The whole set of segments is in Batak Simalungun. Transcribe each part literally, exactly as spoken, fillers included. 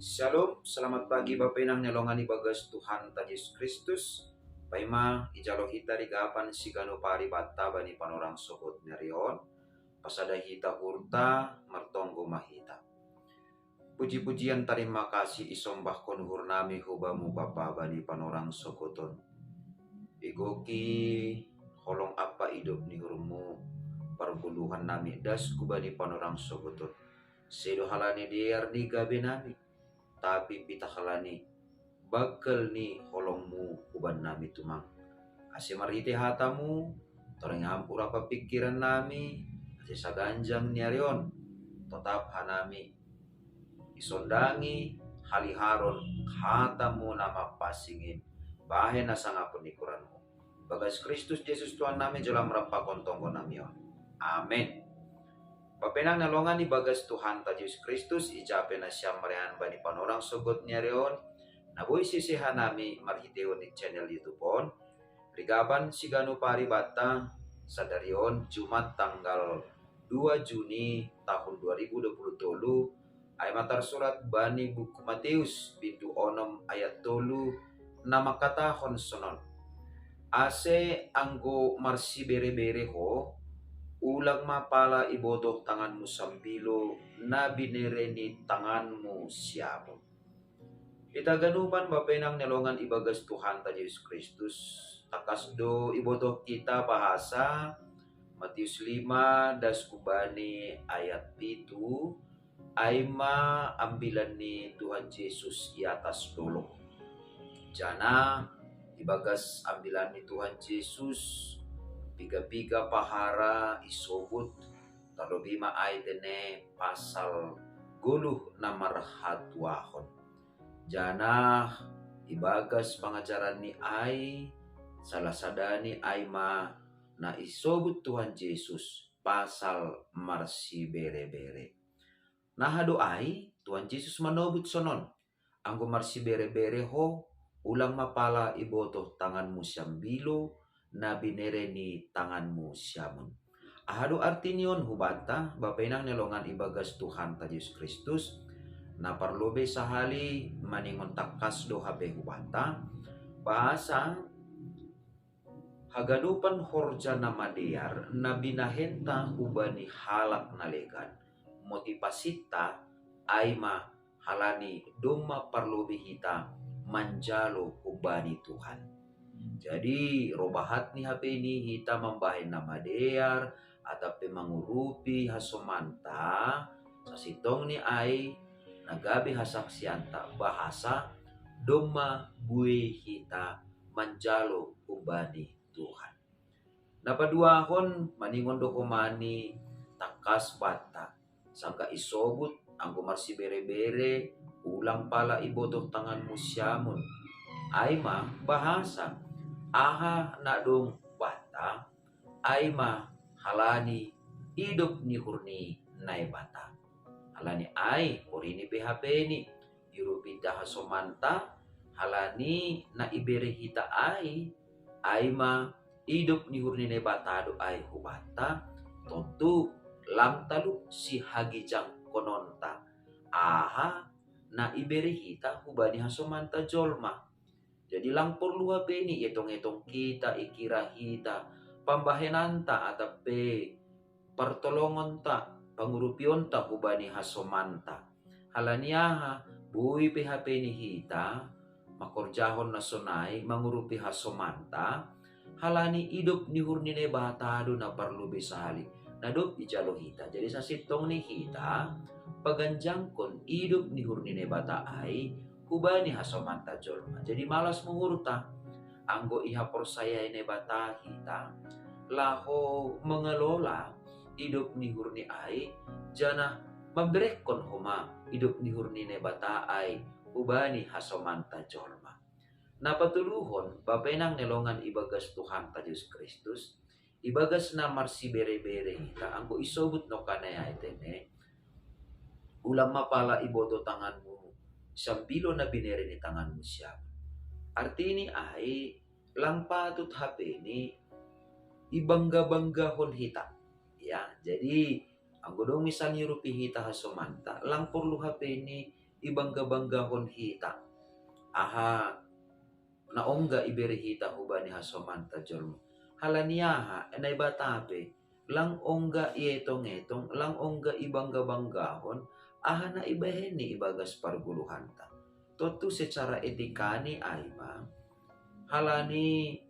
Shalom, selamat pagi Bapa Inang ni longan ibagas Tuhan ta Jesus Kristus. Paima ijalo hita rigapan sigano pari batta bani panorang sogot ni ari on. Pasada hita hurta, martonggo ma hita. Puji-pujian tarima kasih isombahkon uhur nami hubamu Bapa bani panorang sogoton. Igoki holong apa idop ni uhurmu, pargoluhan nami das ku bani panorang sogoton. Sedo halani dear ni gabe nami, tapi pita halani bagkel ni holongmu huban nami tumang. Ase marhite hatamu, toreng ham urapa pikiran nami, ase saganjang ni ari on, totap hanami isondangi haliharon hatamu na mapansingin, bahen na sangapun ni kuranmu. Bagas Kristus Jesus Tuhan nami jolam rampakon tonggo nami on. Amen. Bapa Inang na longan ibagas Tuhan ta Jesus Kristus, ijape na siam marean bani panorang sogot ni ari on, na boi sese hanami marhitehon ni channel YouTube on, rigapan sigano pari batta, sadari on Jumat tanggal dua Juni tahun dua ribu dua puluh tolu, ai ma tarsurat bani buku Mateus, bindu onom ayat tolu, na mangkatahon sonon. Ase anggo marsibere-bere ho, ulang ma pala ibotoh tanganmu sambilo na binere ni tanganmu siamun. Hita ganupan Bapa Inang ni longan ibagas Tuhan ta Jesus Kristus, tangkas do ibotoh hita bahasa Mateus lima das ku bani ayat pitu, ai ma ambilan ni Tuhan Jesus i atas dolok. Janah ibagas ambilan ni Tuhan Jesus, piga-piga pahara isobut, tarlobi ma ai tene pasal goluh na marhatuahon. Janah ibagas pangajaran ni ai, salah sadani ai ma na isobut Tuhan Jesus pasal marsibere-bere. Na aha do ai, Tuhan Jesus manobut sonon, anggo marsibere-bere ho, ulang ma pala ibotoh tanganmu sambilo na binere ni tanganmu siamun. Aha do arti ni on hubanta, Bapa Inang ni longan ibagas Tuhan ta Jesus Kristus? Na parlobei sahali maningon tangkas do hape hubanta, bahasa haganupan horja na madear na binahenta hubani halak na legan, motivasinta ai ma halani domma parlobei hita manjalo humbani Tuhan. Jadi, robahat ni hape ni hita mambahen na madear, atap pe mangurupi hasomanta, sasintong ni ai na gabe hasaksianta bahasa domma buei hita manjalo humbani Tuhan. Na paduahon maningon do homa ni tangkas banta, sanggah isobut anggo marsibere-bere, ulang pala ibotoh tanganmu siamun. Ai ma bahasa, aha na dong banta, ai ma halani idop ni uhur ni Naibata. Halani ai, porini pe hape ni, iurupi hita hasomanta, halani na ibere hita ai, ai ma idop ni uhur ni Naibata do ai hubanta, tontu lang talup sihagijangkononta aha na ibere hita hubani hasomanta jolma. Jadi lang porlu hape ni ietong-etong hita, ikira hita, pambahenanta atap pe partolongonta, pangurupionta hubani hasomanta. Halani aha, boi pe hape ni hita mangkorjahon na sonai mangurupi hasomanta, halani idop ni uhur ni Naibata do na parlobei sahali na dob ijalo hita. Jadi sasintong ni hita paganjangkon idop ni uhur ni Naibata ai hubani hasomanta jolma. Jadi malas ma uhurta anggo ihaporsayai Naibata hita laho mangelola idop ni uhur ni ai, janah mamberekkon homa idop ni uhur ni Naibata ai hubani hasomanta jolma. Na patoluhon, Bapa Inang ni longan ibagas Tuhanta Jesus Kristus, ibagas na marsibere-bere hita anggo isobut nongkanai ai tene, ulang ma pala iboto tanganmu sambilo na binere ni tanganmu siamun. Artini ai, lang patut hape ni ibangga-banggahon hita. Ya, jadi anggo dong misalna iurupi hita hasomanta, lang porlu hape ni ibangga-banggahon hita aha na ongga ibere hita hubani hasomanta jolma. Halani aha? Naibata pe lang ongga ietong-etong, lang ongga ibangga-banggahon aha na ibahenni ibagas pargoluhanta. Tontu secara etikani ai ma, halani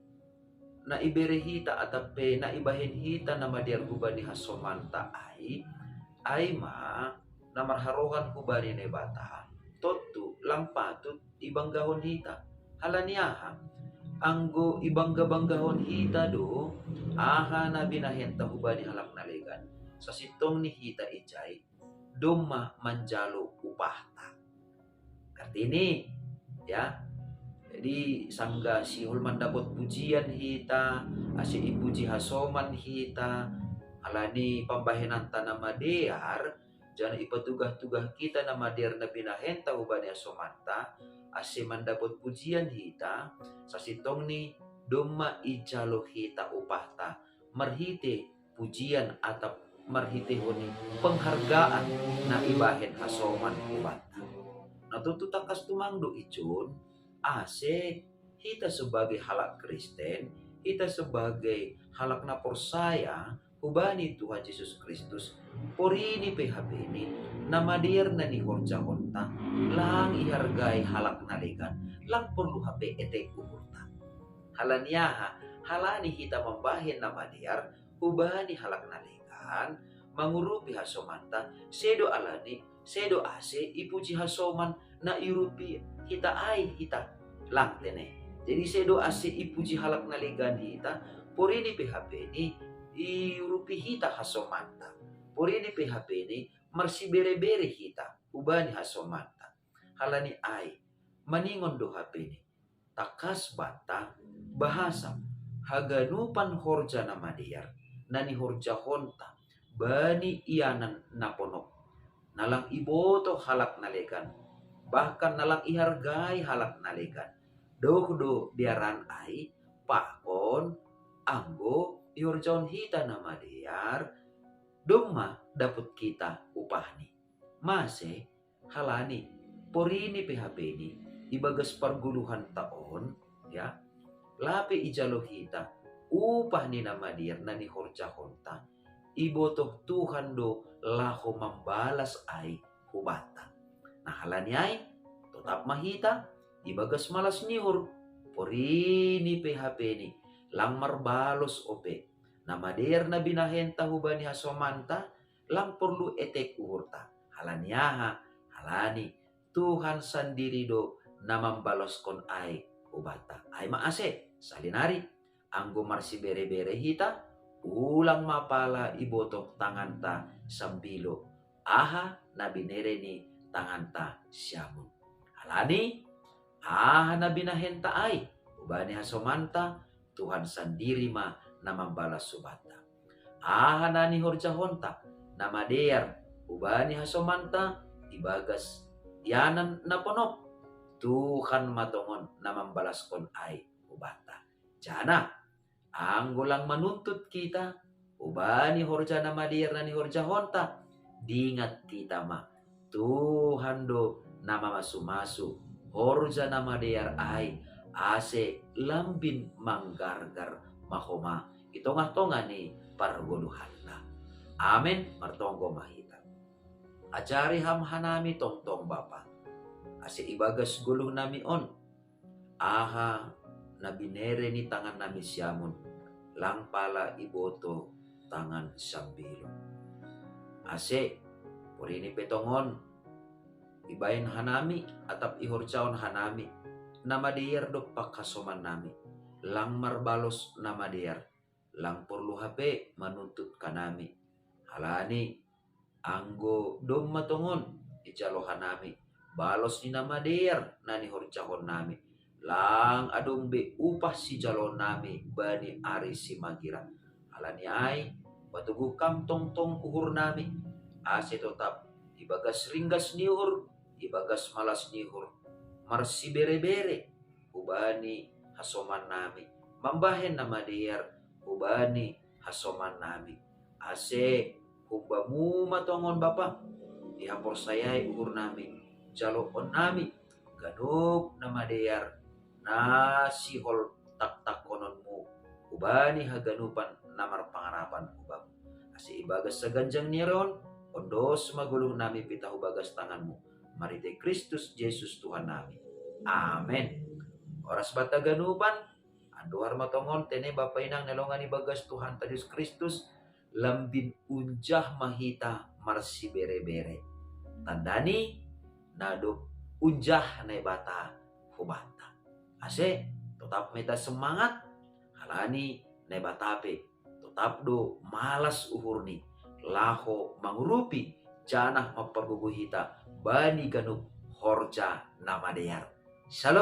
na ibere hita atap pe na ibahen hita na madear hubani hasomanta ai, ai ma na marharohan hubani Naibata, tontu lang patut ibanggahon hita. Halani aha? Anggo ibangga-banggahon hita do aha na binahenta hubani halak na legan, sasintongni hita ijai domma manjalo upahta. Artini, ya, jadi sanggah sihol mandapot pujian hita, ase ipuji hasoman hita, halani pambahenanta na madear, janah ipatugah-tugah hita na madear na binahenta hubani hasomanta, ase mandapot pujian hita, sasintongni domma ijalo hita upahta marhite pujian atap marhitehon ni penghargaan na ibahen hasoman hubanta. Na tontu tangkas tumang do ijon, ase hita sebagai halak Kristen, hita sebagai halak na porsaya hubani Tuhan Jesus Kristus, porini pe hapeni na madear na nihorjahonta, lang ihargai halak na legan, lang porlu hape etek uhurta. Halani aha? Halani hita mambahen na madear hubani halak na legan, mangurupi hasomanta, sedo alani, sedo ase ipuji hasoman na iurupi hita ai hita, lang tene. Jadi sedo ase ipuji halak na legan hita, porini pe hapeni iurupi hita hasomanta, porini pe hapeni marsibere-bere hita hubani hasomanta. Halani ai, maningon do hapeni, tangkas banta bahasa haganupan horja na madear na nihorjahonta bani ianan na ponop, na lang ibotoh halak na legan, bahkan na lang ihargai halak na legan, doh do dearan ai pakon anggo ihorjahon hita na madear, domma dapot hita upahni. Mase? Halani porini pe hapeni ibagas pargoluhanta on, ya, lape ijalo hita upah ni na madear na nihorjahonta, ibotoh Tuhan do laho mambalas ai hubanta. Na halani ai, totap ma hita ibagas malas ni uhur, porini pe hapeni lang marbalos ope. Na madear na binahenta hubani hasomanta, lang porlu etek uhurta. Halani aha? Halani Tuhan sandiri do na mambaloskon ai hubanta. Ai ma ase, salinari, anggo marsibere-bere hita, ulang ma pala ibotoh tanganta sambilo aha na binere ni tanganta siamun. Halani aha na binahenta ai hubani hasomanta, Tuhan sandiri ma na mambalas hubanta. Aha na nihorjahonta na madear hubani hasomanta ibagas ianan na ponop, Tuhan ma tongon na mambalaskon ai hubanta. Janah anggo lang manuntut hita hubani horja na madear na nihorjahonta, dingat hita ma, Tuhan do na mamasu-masu horja na madear ai, ase lambin manggargar ma homa i tongah-tongah ni pargoluhanta. Amen. Martonggo ma hita. Ajari Ham hanami tongtong, Bapa, ase ibagas goluhnami on, aha na binere ni tangannami siamun, lang pala ibotoh tangan sambilo. Ase porini pe tongon ibahen hanami atap ihorjahon hanami na madear dompak hasomannami, lang marbalos na madear, lang porlu hape manuntut hanami. Halani anggo domma tongon ijalo hanami balos ni na madear na nihorjahonnami, lang adong be upah sijaloonnami bani ari simagira. Halani ai, patoguh Kam tongtong uhurnami, ase totap ibagas ringgas ni uhur, ibagas malas ni uhur, marsibere-bere hubani hasomannami, mambahen na madear hubani hasomannami. Ase hum-Bamu ma tongon, Bapa, ihaporsayai uhurnami, jaloon nami ganup na madear na sihol taktakkononmu hubani haganupan na marpangarapan hu Bamu. Ase ibagas saganjang ni ari on, ondos ma goluh nami pitah hu bagas tanganmu, marhitei Kristus Jesus Tuhan nami. Amen. Horas banta ganupan. Andohar ma tongon, tene bapa inang na longan ibagas Tuhanta Jesus Kristus, lambin unjah ma hita marsibere-bere. Tandani na dob unjah Naibata hubanta. Ase totap ma hita semangat, halani Naibata pe totap do malas uhurni laho mangurupi janah mampargogoh hita bani ganup horja na madear. Shalom.